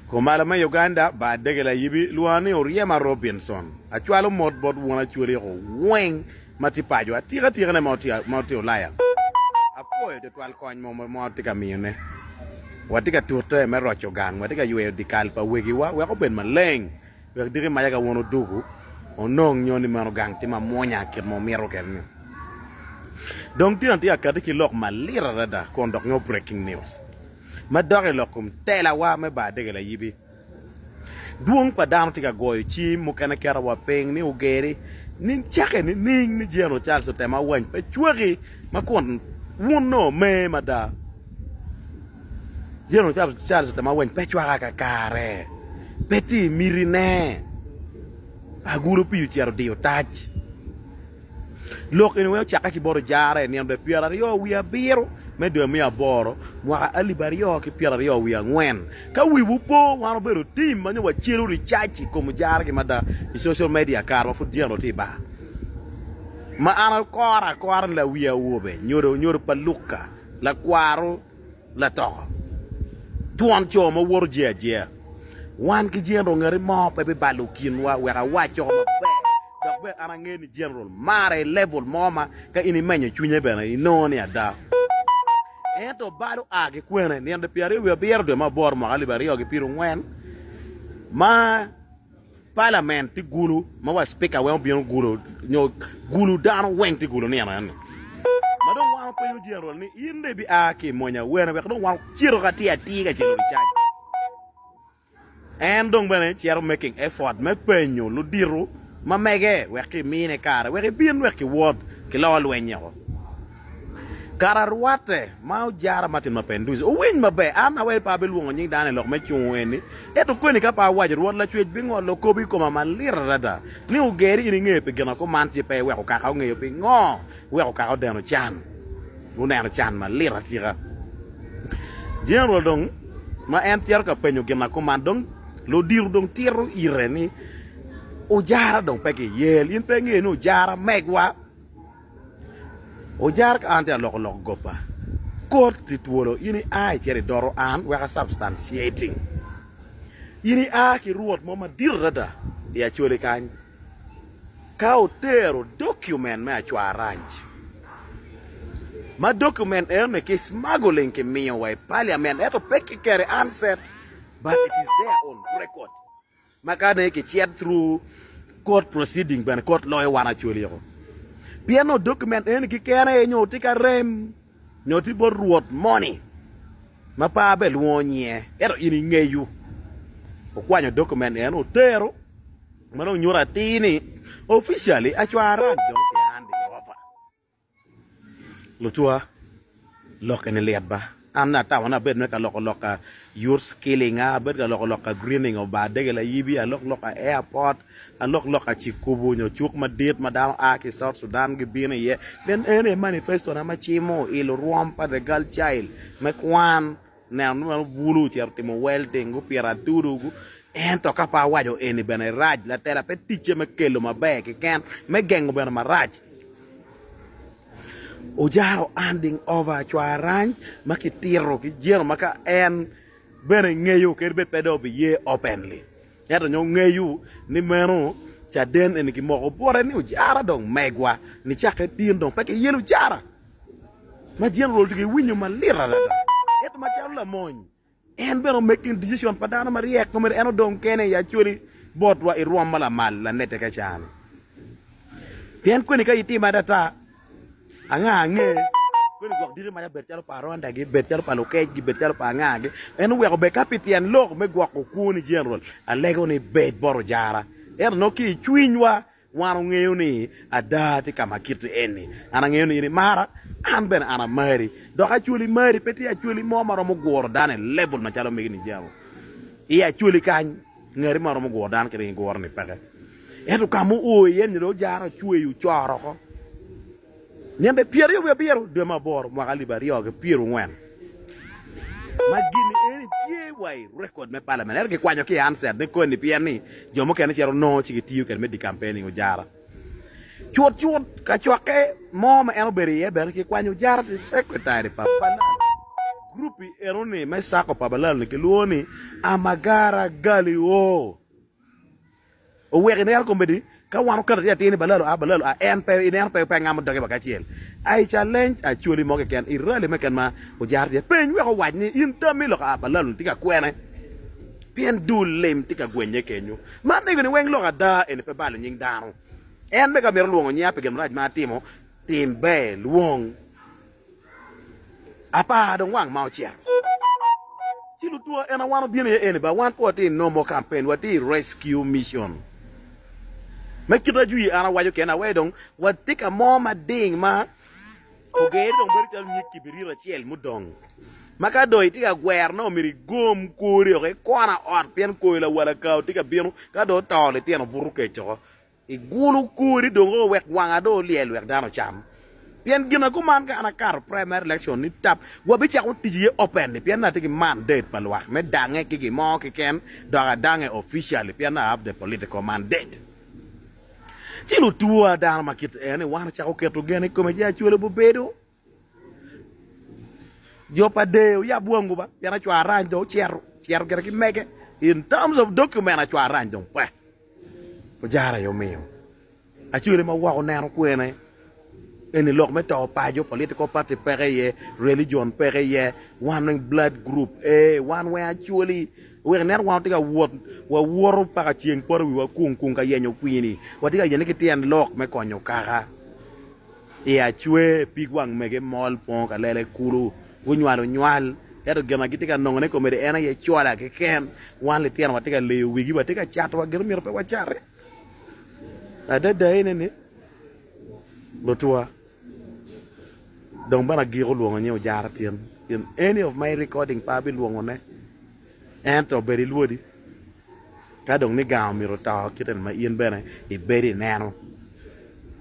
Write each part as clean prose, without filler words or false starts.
Kumalo me Uganda, Bar Dege Layibi lwonga ni Oryema Robinson. Acwalo mot bot wun Acholi-ku weng ma tye paco atika atikane ma tye Ulaya. Apwoyo tutwal kony mo ma watye ka miyone. Watye ka tute me roco gang, watye ka yweyo dyekal pa wegiwa wek obed maleng wek diki maca ka wun wudugu wunong nyo ni meno gang tye mamwonya kit ma wumito kwede-ni. Dong tin atye ka kati ki lok malit adada kun dok nongo breaking news. Ma dok i lok kom telawa me bar dege layibi, dwong pa dano tye ka goyo cim, mukene keto wa piny ni ogeri ni cake nining ni General Charles Otema Awany pe cwaki ma kun wun nongo me mada. General Charles Otema Awany pe cwaka kakare, pe tye i mitine. Agulu pii ocito odiyo tac. Lok eni weng ocakke ki bot ojara i nino dwe pyeraryo wiye abiro me dwe me aboro mwaka alip aryo ki pyeraryo wiye angwen. Ka wiwu po, wan obedo tim ma nyo wacelo ricac i kom ojaragi mada i social media kare ma pud General tye i bar. Ma an akora akora ni lawi awobe, nyodo nyodo pa Luka, lakwaro latoko, twon co ma woto jeya ajeya. Wan ki General ngati mo pe bibalo kinwa wek awac oko maber. Dok bene an angeyo ni General mare i level mo ma ka in imenyo cwinye bene inongo ni ada. Ento bal oa ki kwene nino 27 dwe me aboro mwaka 2024 ma Parliament tye gulu ma wa speaker weng obino gulu nyo gulu dano weng tye gulu nino eni. Ma dong wan openyo General ni in dong ibi a ki i mony awene wek dong wan ocito ka tye atir ka celo ricac. En dong bene cito making effort me penyo ludito ma mege wek ki mine kare wek ebin wek ki wot ki loo lweny eko. Kara rwate ma ojara Martin Mapenduzi owiny maber an aweri pe abilwongo nying dano i lok me cungo eni ento kweni ka pe awaco Rwot Lacwec bingolo kop i koma malit adada ni ogeri in ingeyo pi gin akuman ci pe iweko kaka ongeyo pingo iweko kaka odeno can. Guneno can malit atika. General dong ma en cito ka penyo gin ma kuman dong ludito dong tito ite ni ojara dong pe kiyel in pe ingeyo ni ojara megwa ojara ka an tye aloko lok goba kot ti twolo in ia icito idoto an wek a substantiating in ia ki rwot mo madit adada i Acholi kany. Ka otero document me acwaranc, ma document enoni ki smuggling ki miyo wa i parliament ento pe ki keto i handset but it is there on record ma ka ne ki cet through court proceeding bene court loyo wan actually oko pien nongo document enoni ki kene aye nyo tye ka rem nyo tye bot rwot moni ma pe abe lwongo nyinge ento in ingeyo okwanyo document eno otero Ma dong nyuto atir ni officially acwara dong ki handing over. Lutwa, lok eni lit ba. An atamo ni abed mere ka loko lok ka youth skilling, abed ka loko lok ka greening of bar dege layibi, alok lok ka airport, alok lok ka cikubu nyo cuk madit ma dano a ki South Sudan gibino iye. Then en aye manifesto na ma cimo ilo rwom pa the girl child me kwan. Neno ni meno bulu ocito timo welding, gupito atudu gu. Ento ka pe awaco eni bene rac, latela pe ticce me kelo maber keken, me gengo bene marac. Ojaro handing over cwarany ma kitito ki jeno ma ka en bene ngeyo kadi bed pe dong obiye openly. Ento nyo ngeyo ni meno caden eni kimoko bote ni ojara dong megwa nicakke tin dong pe kiyelo ojara. Ma General tye ki winyo malit adada, ento macalo lamony, en bene making decision pa dano maryek omyero en odong kene i Acholi botwa i rwom ma lamal lanete ka cani. Pien kweni ka itimo adata, anga ange kweni gwok diki maca bed calo pa Rwanda gi, bed calo pa Lukec gi, bed calo pa anga gi. En oweko bed ka pi tyen lok me gwoko kwoni General, alego ni bed bot ojara. Ento nongo ki i cwinywa Wan ongeyo ni ada tye ka ma kiti eni. An angeyo ni in imara, an bene an amari. Dok acwali mari, pe tye acwali mo ma romo guro dano i level macalo megi ni jamo. I acwali kany, ngati ma romo guro dano kit ma giguro ni peke. Ento ka ma oo iye ni dong ojaro ocweyo ocoro oko. Nyen 27 dwe me aboro mwaka 2024 ma gin eni tye wa i record me parliament ento kikwanyo ki i handset ni koni pien ni jo mukene cito nongo ci gitiyo kwede me decampaigning ojara. Cut cut kacokke mo ma en obedo iye bene kikwanyo ojara ti secretary pa Balala group. enoni me cako pa balalo-ni kilwongo ni Amagara Galio. Oweko ineno kombeddi ka wan oketo atir atir ni balalo a balalo a en pe ineno pe pe ngamo doge wa kacel. I challenge Acholi mo keken i rally mo keken ma ojaro tye peny wek owac ni in tammi lok a balalo ni tye ka kwene pien dul lim tye ka gwenye kenyo. Man mego ni weng lok ada eni pe balo nying dano. En bene ka mito lwongo nyinga pi gin marac ma atimo tim ber lwong. Apar dong wang ma ocito. Ci lutwa en awan obino iye eni ba wan pe watye i normal campaign watye i rescue mission. Me kit ajwi an awaco kene awe dong watye ka mo mading ma ogeri dong bedo calo nyig kibiriti acel mudong ma ka dong itye ka gwero nongo myero igom kori oko ikona ot pien koyo lawalakao tye ka bino ka dong oto litino buto kec oko. Igulu kori dong o wek wanga dong olyel wek dano ocam. Pien gin ago man ka an akato primary election ni tap wabicako tic iye openly pien ni atye ki mandate pa lwak me dange ki gin mo keken dok adange officially pien ni I have the political mandate. Ci lutwa dano ma kit en ni wan ocako keto gen i kome ci acwalo bubedo jo pa dee oyab wangu ba pien acwar rany dong ocito cito gire ki mege in terms of document acwar rany dong pe. Ojara aye omiyo Acholi ma woko neno kwene eni lok me to paco political party peke iye religion peke iye wan weng blood group ee wan weng Acholi wek inen wan watye ka wot wawoto paka ceng poto i wiwa kung kung ka yenyo kwini watye ka yene ki tyen lok me konyo kaka I acwe, pig wang mege mol pongo ka lele kulu, gunywalo nywal, ento gin ma gitye ka nongone komedi en aye cola keken. Wan litino watye ka leyo wigi, watye ka cato wa gin myero pe wacati. Adada ene ni, lutwa, dong bene agiko lwongo nying ojara tyen in any of my recording pe abilwongone, ento bed ilwodi. Ka dong ni gang omyero oto kit eni ma in bene ibedo ineno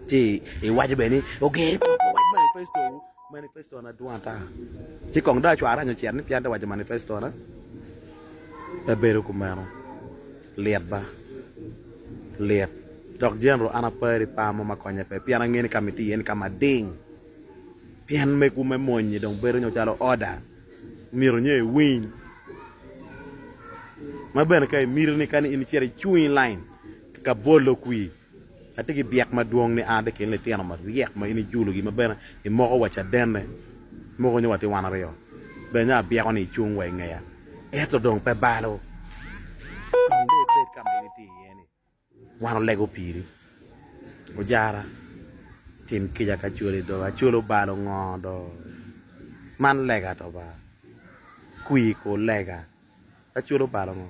ci iwaco bene ni ogeri pe owac manifesto wu manifesto na dwong ata ci kong dong acwara nyo ocito ni pien te waco manifesto na pe bedo kumeno lit ba lit dok general an apari par mo ma konye pe pien angeyo ni ka ma itye iye ni ka mading pien megwu me mony-nyi dong bedo nyo calo order. Myero nyo iwiny ma bene ka imito ni kani in icito icung i lain ka bolo kwir, atye ki byek madwong ni an atye kin litino maryek ma in ijulogi ma bene imoko wa cadenne moko nyo watye wan aryo bene nyo abyeko ni icung wa ingeya ento dong pe balo kong dong ibed ka ma in itye iye ni. Wan olego piri. Ojara, tim kica ka cwali do. Acwali obalo ngo do. Man lega to ba. Kwir ku lega. Acwali obalo ngo.